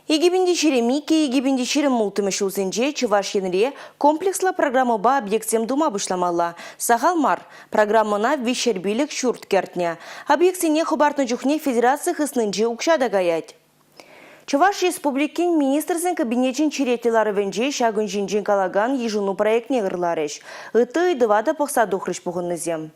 2022-2026 ҫулсенче Чӑваш Енре комплекслӑ программӑпа объектсем тума пуҫламалла. Сахал мар. Программӑна 305 ҫурт кӗртнӗ. Объектсене хӑпартнӑ чухне федераци хыснинче укҫа та каять. Чӑваш Республикин Министрсен Кабинечӗн черетлӗ ларӑвӗнче ҫакӑн ҫинчен калакан йышӑну проектне ырларӗҫ. Ытти ыйтӑва та пӑхса тухрӗҫ пухӑннисем.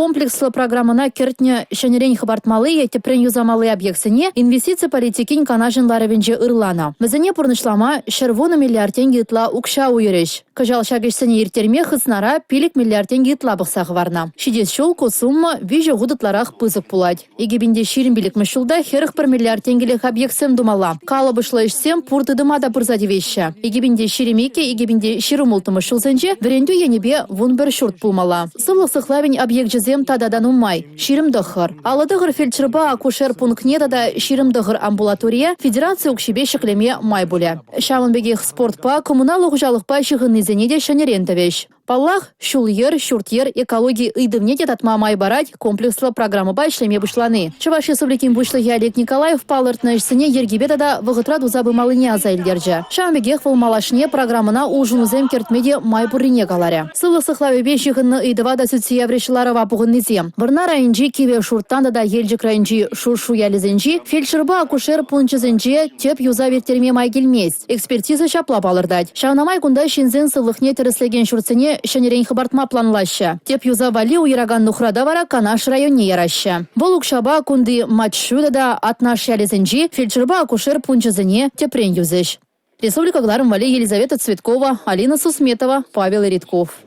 Комплекслӑ программӑна кӗртнӗ ҫӗнӗрен хӑпартмалли е тӗпрен юсамалли объектсене инвестици политикин канашӗн ларӑвӗнче ырланӑ. Вӗсене пурнӑҫлама 110 миллиард тенкӗ ытла укҫа уйӑрӗҫ. Кӑҫал ҫак ӗҫсене ирттерме хыснара 5 миллиард тенкӗ ытла пӑхса хӑварнӑ. Ҫитес ҫул ку сумма виҫӗ хут ытларах пысӑк пулать. 2025-мӗш ҫулта 41 миллиард тенкӗлӗх объектсем тумалла. Калӑпӑшлӑ ӗҫсем пур тытӑма та пырса тивеҫҫӗ. 2022-2026 ҫулсенче вӗрентӳ енӗпе 11 ҫурт пулмалла. Сывлӑх сыхлавӗн объекчӗсем тата та нумай – 29. 59 фельдшерпа акушер пунктне тата 29 амбулаторие федераци укҫипе ҫӗклеме май пулӗ. Ҫавӑн пекех спортпа, коммуналлӑ хуҫалӑхпа ҫыхӑннисене те ҫӗнӗрен тӑвӗҫ. Паллах, ҫул-йӗр, ҫурт-йӗр, экологи ыйтӑвне те татма май парать комплекслӑ программӑпа ӗҫлеме пуҫлани. Чӑваш Республикин Пуҫлӑхӗ Олег Николаев палӑртнӑ ӗҫсене йӗркепе тата вӑхӑтра туса пымаллине аса илтерчӗ. Ҫавӑн пекех вӑл малашне программӑна улшӑнусем кӗртме те май пуррине каларӗ. Сывлӑх сыхлавӗпе ҫыхӑннӑ ыйтӑва та сӳтсе яврӗҫ ларӑва пухӑннисем. Вӑрнар районӗнчи Кивӗ Шуртан тата Елчӗк районӗнчи Шуршу ялӗсенчи фельдшерпа акушер пункчӗсенче тӗп юсав ирттерме май килмест. Экспертиза ҫапла палӑртать. Ҫавна май кунта ҫынсен сывлӑхне тӗрӗслекен ҫуртсене ҫӗнӗрен хӑпартма планлаҫҫӗ. Тӗп юсав валли уйӑракан нухрата вара Канаш районне яраҫҫӗ. Вӑл укҫапа кунти Матьшӳ тата Атнаш ялӗсенчи фельдшерпа акушер пункчӗсене тӗпрен юсӗҫ. Республика кӑларӑм валли Елизавета Цветкова, Алина Сусметова, Павел Ритков.